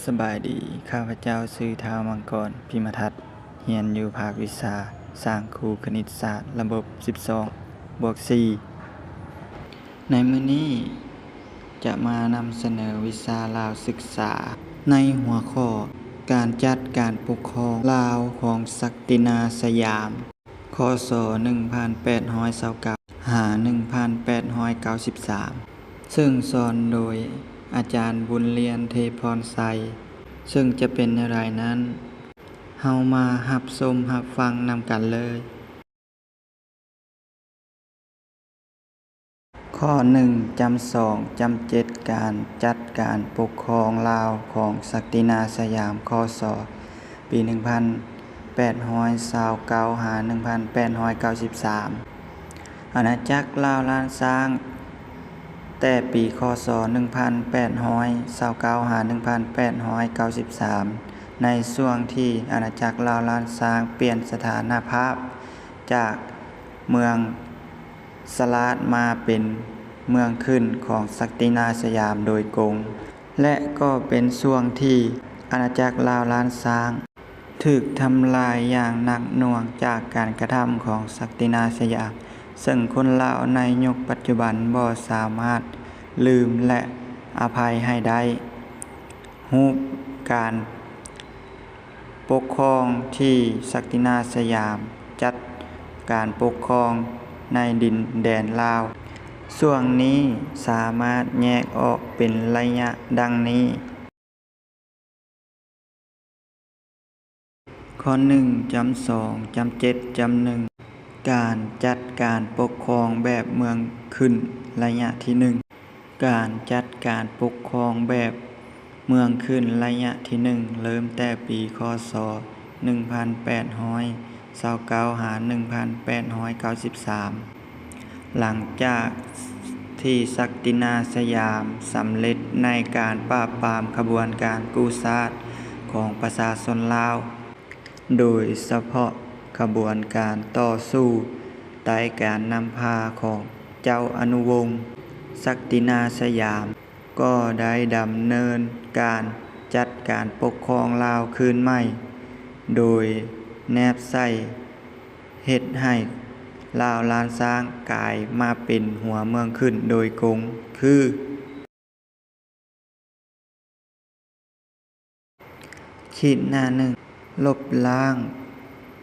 ສະບາຍດີ, ຂ້າພະເຈົ້າຊື່ ທ້າວ ມັງກອນ ພິມະທັດ, ຮຽນຢູ່ພາກວິຊາຊ່າງຄູຄະນິດສາດ ລະບົບສິບສອງບວກສີ່. ໃນມື້ນີ້ຈະມານຳສະເໜີວິຊາລາວສຶກສາ ໃນຫົວຂໍ້ ການຈັດການປົກຄອງລາວຂອງສັກດິນາສະຫຍາມ ຄ.ສ. ໜຶ່ງພັນແປດຮ້ອຍຊາວເກົ້າ ຫາ ໜຶ່ງພັນແປດຮ້ອຍເກົ້າສິບສາມ ເຊິ່ງສອນໂດຍອາຈານ ບຸນລຽນ ເທບພອນໄຊ. ເຊິ່ງຈະເປັນແນວໃດນັ້ນ, ເຮົາມາຮັບຊົມຮັບຟັງນຳກັນເລີຍ. ຂໍ້ໜຶ່ງ ຈຳສອງ ຈຳເຈັດ ການຈັດການປົກຄອງລາວຂອງສັກດິນາສະຫຍາມ ຄ.ສ. ປີໜຶ່ງພັນແປດຮ້ອຍຊາວເກົ້າ ຫາ ໜຶ່ງພັນແປດຮ້ອຍເກົ້າສິບສາມ. ອານາຈັກລາວລ້ານຊ້າງ ແຕ່ປີ ຄ.ສ. ໜຶ່ງພັນແປດຮ້ອຍຊາວເກົ້າ ຫາ ໜຶ່ງພັນແປດຮ້ອຍເກົ້າສິບສາມ ໃນຊ່ວງທີ່ອານາຈັກລາວລ້ານຊ້າງປ່ຽນສະຖານະພາບຈາກເມືອງ ສະຫຼາດມາເປັນເມືອງຂຶ້ນຂອງສັກດິນາສະຫຍາມໂດຍກົງ ແລະ ກໍເປັນຊ່ວງທີ່ອານາຈັກລາວລ້ານຊ້າງຖືກທຳລາຍຢ່າງໜັກໜ່ວງຈາກການກະທຳຂອງສັກດິນາສະຫຍາມ, ເຊິ່ງຄົນລາວໃນຍຸກປັດຈຸບັນບໍ່ສາມາດລືມ ແລະ ອະໄພໃຫ້ໄດ້. ຮູບການປົກຄອງທີ່ສັກດິນາສະຫຍາມຈັດການປົກຄອງໃນດິນແດນລາວ ຊ່ວງນີ້ສາມາດແຍກອອກເປັນໄລຍະດັ່ງນີ້. ຂໍ້ໜຶ່ງ ຈຳສອງ ຈຳເຈັດ ຈຳໜຶ່ງ ການຈັດການປົກຄອງແບບເມືອງຂຶ້ນ ໄລຍະທີໜຶ່ງ. ການຈັດການປົກຄອງແບບເມືອງຂຶ້ນໄລຍະທີໜຶ່ງ ເລີ່ມແຕ່ປີ ຄ.ສ. ໜຶ່ງພັນແປດຮ້ອຍຊາວເກົ້າ ຫາ ໜຶ່ງພັນແປດຮ້ອຍເກົ້າສິບສາມ ຫຼັງຈາກທີ່ສັກດິນາສະຫຍາມສຳເລັດໃນການປາບປາມຂະບວນການກູ້ຊາດຂອງປະຊາຊົນລາວ. ໂດຍສະເພາະຂະບວນການຕໍ່ສູ້ໃຕ້ການນຳພາຂອງເຈົ້າອະນຸວົງ ສັກດິນາສະຫຍາມ ກໍໄດ້ດຳເນີນການຈັດການປົກຄອງລາວຄືນໃໝ່ ໂດຍແນບໃສ່ເຮັດໃຫ້ລາວລ້ານຊ້າງກາຍມາເປັນຫົວເມືອງຂຶ້ນໂດຍກົງ ຄື ຂີດໜ້າໜຶ່ງ ລົບລ້າງ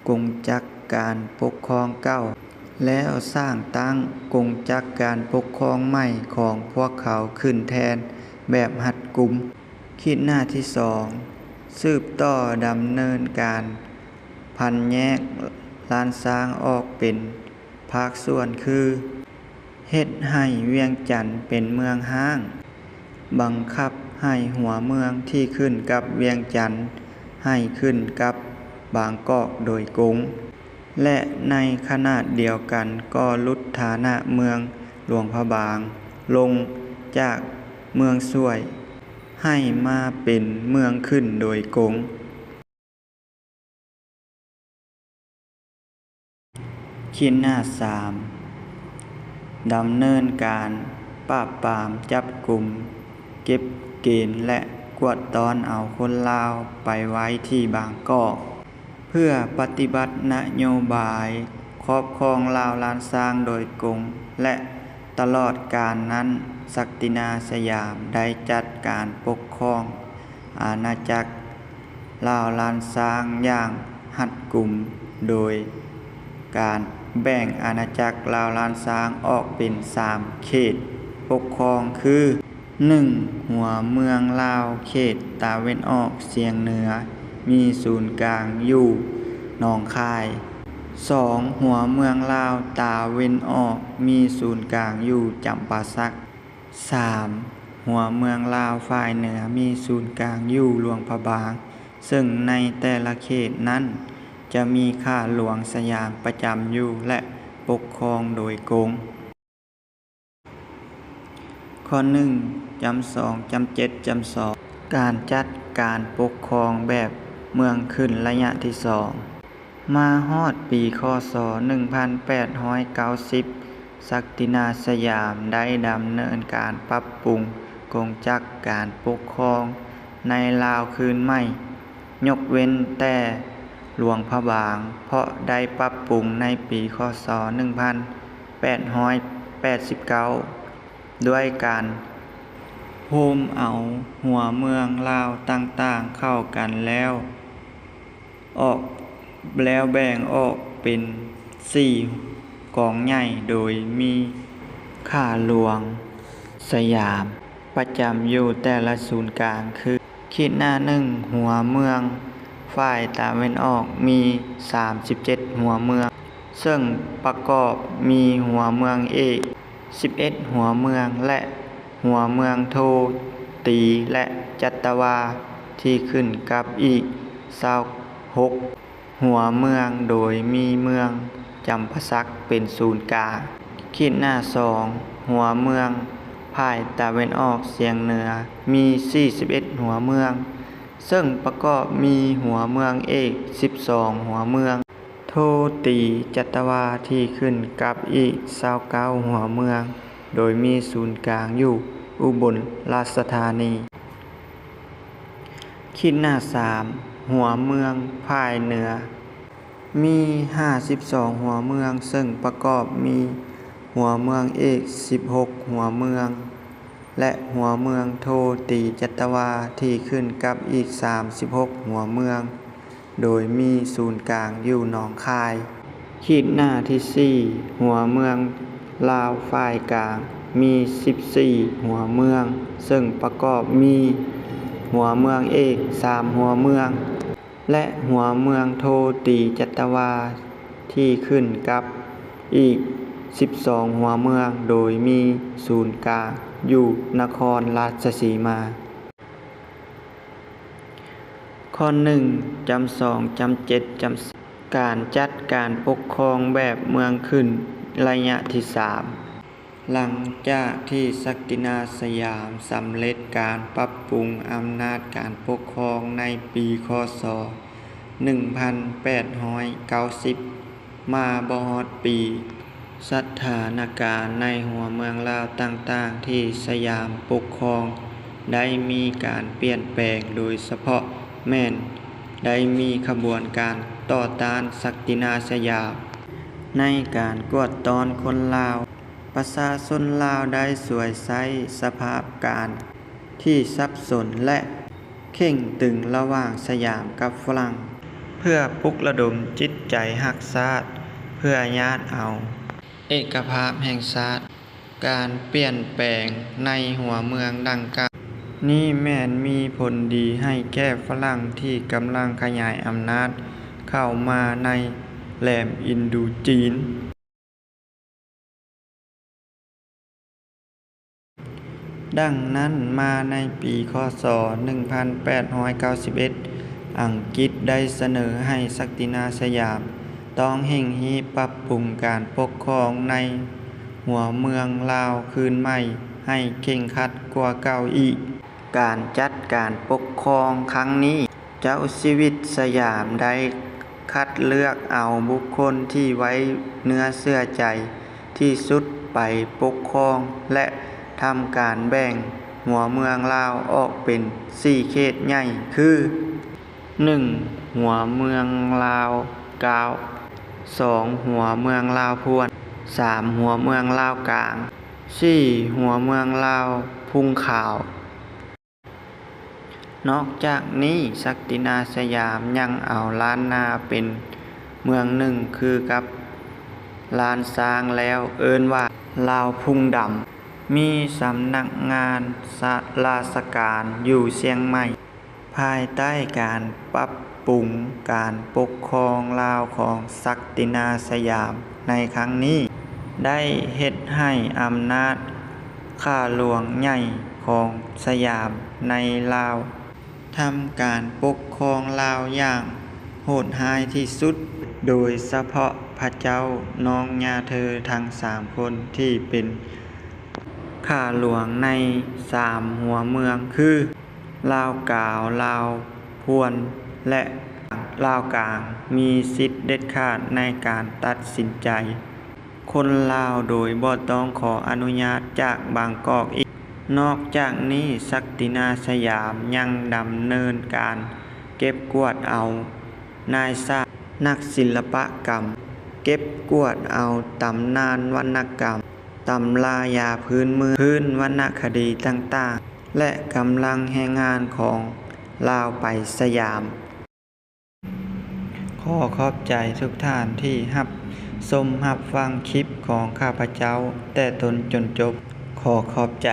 ກົງຈັກການປົກຄອງເກົ່າ ແລ້ວສ້າງຕັ້ງກົງຈັກການປົກຄອງໃໝ່ຂອງພວກເຂົາຂຶ້ນແທນແບບຮັດກຸມ. ຂີດໜ້າທີສອງ ສືບຕໍ່ດຳເນີນການພັນແຍກລ້ານຊ້າງອອກເປັນ ພາກສ່ວນຄື ເຮັດໃຫ້ວຽງຈັນເປັນເມືອງຮ້າງ, ບັງຄັບໃຫ້ຫົວເມືອງທີ່ຂຶ້ນກັບວຽງຈັນໃຫ້ຂຶ້ນກັບບາງກອກໂດຍກົງ ແລະ ໃນຂະນະດຽວກັນກໍຫຼຸດຖານະເມືອງຫຼວງພະບາງລົງຈາກເມືອງຊ່ວຍ ໃຫ້ມາເປັນເມືອງຂຶ້ນໂດຍກົງ. ຂີດໜ້າສາມ ດຳເນີນການປາບປາມ, ຈັບກຸມ, ເກັບເກນ ແລະ ກວດຕ້ອນເອົາຄົນລາວໄປໄວ້ທີ່ບາງກອກ ເພື່ອປະຕິບັດນະໂຍບາຍຄອບຄອງລາວລ້ານຊ້າງໂດຍກົງ ແລະ ຕະຫຼອດການນັ້ນ ສັກດິນາສະຫຍາມໄດ້ຈັດການປົກຄອງອານາຈັກລາວລ້ານຊ້າງຢ່າງຮັດກຸມ ໂດຍການແບ່ງອານາຈັກລາວລ້ານຊ້າງອອກເປັນສາມເຂດປົກຄອງຄື ໜຶ່ງ ຫົວເມືອງລາວເຂດຕາເວັນອອກສຽງເໜືອ ມີສູນກາງຢູ່ໜອງຄາຍ. ສອງ ຫົວເມືອງລາວຕາເວັນອອກ ມີສູນກາງຢູ່ຈຳປາສັກ. ສາມ ຫົວເມືອງລາວຝ່າຍເໜືອ ມີສູນກາງຢູ່ຫຼວງພະບາງ, ເຊິ່ງໃນແຕ່ລະເຂດນັ້ນຈະມີຂ້າຫຼວງສະຫຍາມປະຈຳຢູ່ ແລະ ປົກຄອງໂດຍກົງ. ຂໍ້ໜຶ່ງ ຈຳສອງ ຈຳເຈັດ ຈຳສອງ ການຈັດການປົກຄອງແບບເມືອງຂຶ້ນໄລຍະທີສອງ. ມາຮອດປີ ຄ.ສ. ໜຶ່ງພັນແປດຮ້ອຍເກົ້າສິບ ສັກດິນາສະຫຍາມໄດ້ດຳເນີນການປັບປຸງກົງຈັກການປົກຄອງ ໃນລາວຄືນໃໝ່, ຍົກເວັ້ນແຕ່ຫຼວງພະບາງ, ເພາະໄດ້ປັບປຸງໃນປີ ຄ.ສ. ໜຶ່ງພັນແປດຮ້ອຍແປດສິບເກົ້າ ດ້ວຍການໂຮມເອົາຫົວເມືອງລາວຕ່າງໆເຂົ້າກັນແລ້ວ ອອກ ແລ້ວແບ່ງອອກເປັນສີ່ກອງໃຫຍ່ ໂດຍມີຂ້າຫຼວງສະຫຍາມປະຈຳຢູ່ແຕ່ລະສູນກາງ ຄື ຂີດໜ້າໜຶ່ງ ຫົວເມືອງຝ່າຍຕາເວັນອອກມີສາມສິບເຈັດຫົວເມືອງ ເຊິ່ງປະກອບມີຫົວເມືອງເອກສິບເອັດຫົວເມືອງ ແລະ ຫົວເມືອງໂທຕີ ແລະ ຈັດຕະວາ ທີ່ຂຶ້ນກັບອີກຊາວຫົກຫົວເມືອງ ໂດຍມີເມືອງຈຳປາສັກເປັນສູນກາງ. ຂີດໜ້າສອງ ຫົວເມືອງຝ່າຍຕາເວັນອອກສຽງເໜືອມີສີ່ສິບເອັດຫົວເມືອງ ເຊິ່ງປະກອບມີຫົວເມືອງເອກສິບສອງຫົວເມືອງ ໂທຕີ ຈັດຕະວາ ທີ່ຂຶ້ນກັບອີກຊາວເກົ້າຫົວເມືອງ ໂດຍມີສູນກາງຢູ່ອຸບົນລາຊະທານີ. ຂີດໜ້າສາມ ຫົວເມືອງຝ່າຍເໜືອມີຫ້າສິບສອງຫົວເມືອງ ເຊິ່ງປະກອບມີຫົວເມືອງເອກສິບຫົກຫົວເມືອງ ແລະ ຫົວເມືອງໂທຕີ ຈັດຕະວາ ທີ່ຂຶ້ນກັບອີກສາມສິບຫົກຫົວເມືອງ ໂດຍມີສູນກາງຢູ່ໜອງຄາຍ. ຂີດໜ້າທີສີ່ ຫົວເມືອງລາວຝ່າຍກາງມີສິບສີ່ຫົວເມືອງ ເຊິ່ງປະກອບມີຫົວເມືອງເອກສາມຫົວເມືອງ ແລະ ຫົວເມືອງໂທຕີ ຈັດຕະວາ ທີ່ຂຶ້ນກັບອີກສິບສອງຫົວເມືອງ ໂດຍມີສູນກາງຢູ່ນະຄອນລາຊະສີມາ. ຂໍ້ໜຶ່ງ ຈຳສອງ ຈຳເຈັດ ຈຳ ການຈັດການປົກຄອງແບບເມືອງຂຶ້ນ ໄລຍະທີສາມ ຫຼັງຈາກທີ່ສັກດິນາສະຫຍາມສຳເລັດການປັບປຸງອຳນາດການປົກຄອງໃນປີ ຄ.ສ. ໜຶ່ງພັນແປດຮ້ອຍເກົ້າສິບ ມາບໍ່ຮອດປີ, ສະຖານະການໃນຫົວເມືອງລາວຕ່າງໆທີ່ສະຫຍາມປົກຄອງໄດ້ມີການປ່ຽນແປງ, ໂດຍສະເພາະແມ່ນໄດ້ມີຂະບວນການຕໍ່ຕ້ານສັກດິນາສະຫຍາມ. ໃນການກວດຕ້ອນຄົນລາວ, ປະຊາຊົນລາວໄດ້ສວຍໃຊ້ສະພາບການທີ່ສັບສົນ ແລະ ເຄັ່ງຕຶງລະຫວ່າງສະຫຍາມກັບຝຣັ່ງ ເພື່ອປຸກລະດົມຈິດໃຈຮັກຊາດ, ເພື່ອຍາດເອົາເອກະພາບແຫ່ງຊາດ. ການປ່ຽນແປງໃນຫົວເມືອງດັ່ງກ່າວນີ້ແມ່ນມີຜົນດີໃຫ້ແກ່ຝຣັ່ງທີ່ກຳລັງຂະຫຍາຍອຳນາດເຂົ້າມາໃນແຫຼມອິນດູຈີນ. ດັ່ງນັ້ນ, ມາໃນປີ ຄ.ສ. ໜຶ່ງພັນແປດຮ້ອຍເກົ້າສິບເອັດ ອັງກິດໄດ້ສະເໜີໃຫ້ສັກດິນາສະຫຍາມຕ້ອງເລັ່ງຮີບປັບປຸງການປົກຄອງໃນຫົວເມືອງລາວຄືນໃໝ່ໃຫ້ເຄັ່ງຄັດກວ່າເກົ່າອີກ. ການຈັດການປົກຄອງຄັ້ງນີ້, ເຈົ້າຊີວິດສະຫຍາມໄດ້ຄັດເລືອກເອົາບຸກຄົນທີ່ໄວ້ເນື້ອເຊື່ອໃຈທີ່ສຸດໄປປົກຄອງ ແລະ ທຳການແບ່ງຫົວເມືອງລາວອອກເປັນສີ່ເຂດໃຫຍ່ ຄື ໜຶ່ງ ຫົວເມືອງລາວກາວ, ສອງ ຫົວເມືອງລາວພວນ, ສາມ ຫົວເມືອງລາວກາງ, ສີ່ ຫົວເມືອງລາວພຸງຂາວ. ນອກຈາກນີ້, ສັກດິນາສະຫຍາມຍັງເອົາລ້ານນາເປັນເມືອງໜຶ່ງຄືກັບລ້ານຊ້າງ ແລ້ວເອີ້ນວ່າລາວພຸງດຳ, ມີສຳນັກງານລາຊະການຢູ່ຊຽງໃໝ່. ພາຍໃຕ້ການປັບປຸງການປົກຄອງລາວຂອງສັກດິນາສະຫຍາມໃນຄັ້ງນີ້ ໄດ້ເຮັດໃຫ້ອຳນາດຂ້າຫຼວງໃຫຍ່ຂອງສະຫຍາມໃນລາວ ທຳການປົກຄອງລາວຢ່າງໂຫດຮ້າຍທີ່ສຸດ, ໂດຍສະເພາະພະເຈົ້ານ້ອງຍ່າເທີທັງສາມຄົນທີ່ເປັນຂ້າຫຼວງໃນສາມຫົວເມືອງຄື ລາວກາວ, ລາວພວນ ແລະ ລາວກາງ ມີສິດເດັດຂາດໃນການຕັດສິນໃຈຄົນລາວໂດຍບໍ່ຕ້ອງຂໍອະນຸຍາດຈາກບາງກອກອີກ. ນອກຈາກນີ້ ສັກດິນາສະຫຍາມຍັງດຳເນີນການເກັບກວດເອົານາຍຊ່າງ ນັກສິລະປະກຳ, ເກັບກວດເອົາຕຳນານວັນນະກຳ, ຕຳລາຢາພື້ນເມືອງ, ພື້ນວັນນະຄະດີຕ່າງໆ ແລະ ກຳລັງແຮງງານຂອງລາວໄປສະຫຍາມ. ຂໍຂອບໃຈທຸກທ່ານທີ່ຮັບຊົມຮັບຟັງຄລິບຂອງຂ້າພະເຈົ້າແຕ່ຕົ້ນຈົນຈົບ. ຂໍຂອບໃຈ.